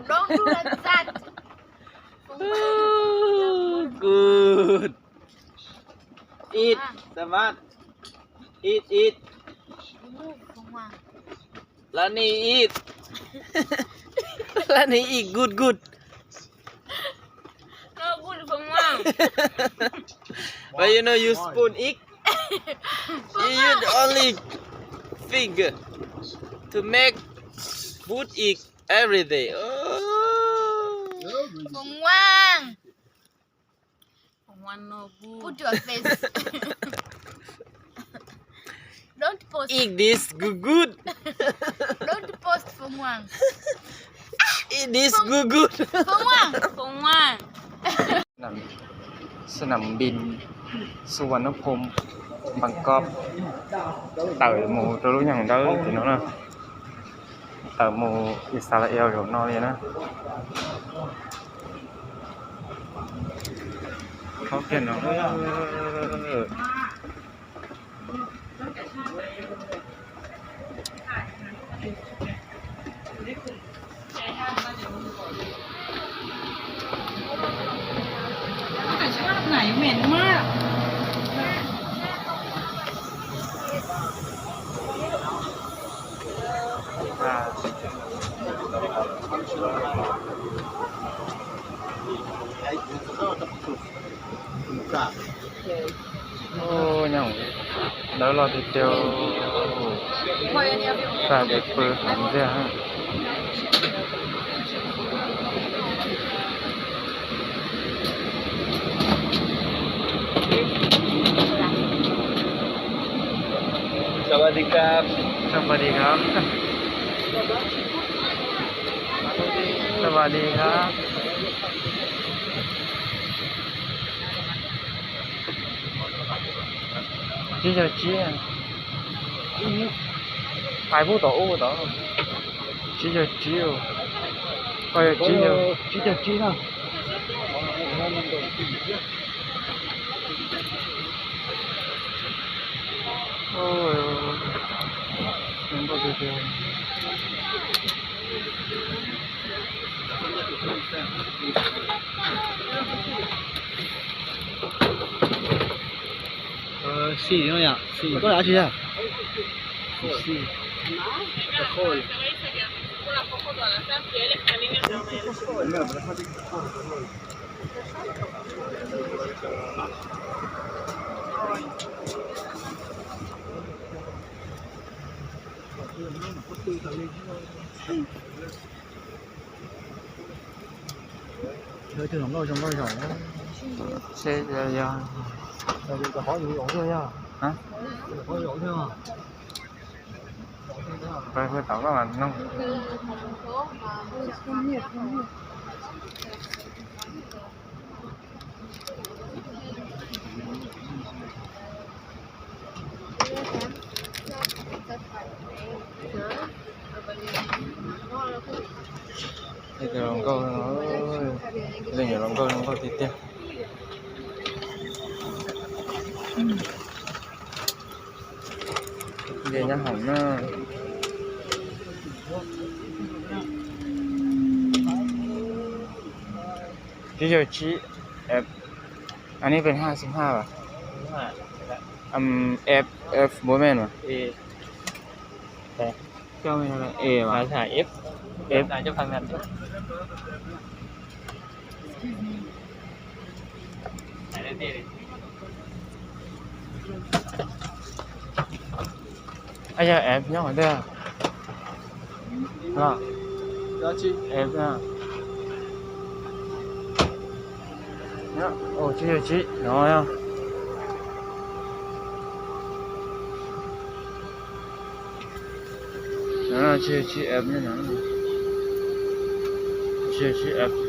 Don't do like that. Good. Eat, Samat. Eat, eat. Lani eat. Lani eat, good, good. No good, Phong Quang. But you know, you spoon eat. You use only finger to make food eat every day. Oh. Phong Quang. Phong Quang no good. Put your face. Don't post. Eat this good good. Don't post Phong Quang. Eat this good good. Phong Quang. Phong Quang. Sân nằm Bin, Suvarnabhumi, Bangkok. Tawm mus rau lub nyuag dawb tim no na. Tawm mus Israel zaum no li na. Khaub kiag no. Ub, nyob dawb loj tiag tiag. Txaj dawb pw heev tiag. Sawadee krab. Sawadee krab. Sawadee krab. Tsib caug tsib. Hais pub tom ub tom. Tsib caug tsib. Koj yog tsib caug tsib na. Xim no yom, xim koj lam tsi yog? Xim. Seb yog, yog, yog. Qhov yus zaum thiab yog. Qhov yus zaum thiab. Peb peb tau koj mas noog. Leej twg los nkauj, leej twg los nkauj, zoo nkauj tiag tiag. Nce nyob hoom na. Tsib caug tsib F. Aneb pes haj xim haj vas. F, F bốn men mas. Yog F nyob qhov twg? F, tsib caug tsib no yog. Tsib caug tsib F no, tsib caug tsib F.